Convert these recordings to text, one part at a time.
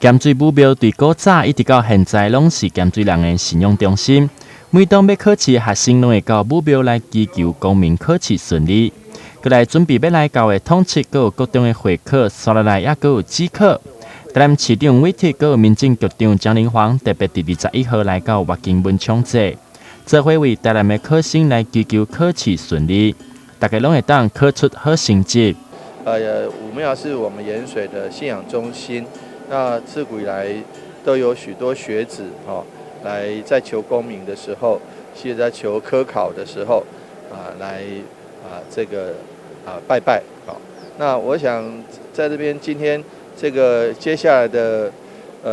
鹹水武廟對古早一直到現在，攏是鹹水人的信仰中心。每當欲考試的學生，攏會到武廟來祈求功名考試順利。閣來準備欲來到的統測，閣有各種的會考，紲落來猶閣有指考。台南市長韋特閣有民政局長江靈煌特別佇21號來到活經文昌節，做伙為台南的考生來祈求考試順利，大家攏會當考出好成績。武廟是我們鹽水的信仰中心，那自古以來都有許多學子哈，來在求功名的時候，其實在求科考的時候，啊，來啊這個啊拜拜。好，那我想在這邊今天這個接下來的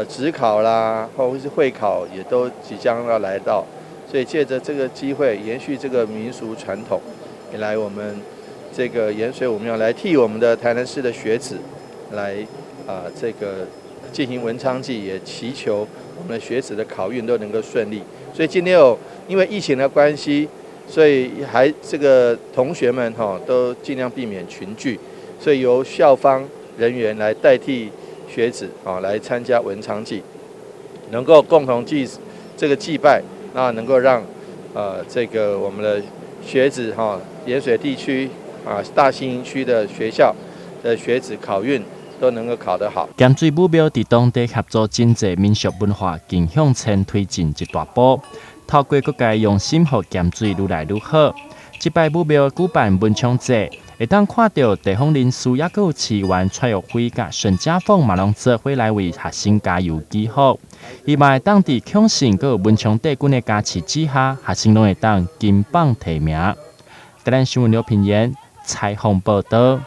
指考啦，或者是會考也都即將要來到，所以借着這個機會，延續這個民俗傳統，也來我們這個鹽水武廟來替我們的台南市的學子來啊這個進行文昌祭，也祈求我們的學子的考運都能夠順利。所以今天有因為疫情的關係，所以還這個同學們哈都盡量避免群聚，所以由校方人員來代替學子啊來參加文昌祭，能夠共同祭這個祭拜，那能夠讓這個我們的學子哈鹽水地區啊大興區的學校的學子考運都能夠考得好。鹹水武廟佇當地協助真濟民俗文化勁向前推進一大步，透過各界用心，予鹹水愈來愈好。這擺武廟舉辦文昌祭，會當看著地方人士，猶閣有市議員蔡育輝佮孫家鳳嘛，攏做伙來為學生加油祈福。希望會當佇孔聖閣有文昌帝君的加持之下，學生攏會當金榜題名。台南新聞劉品言採訪報導。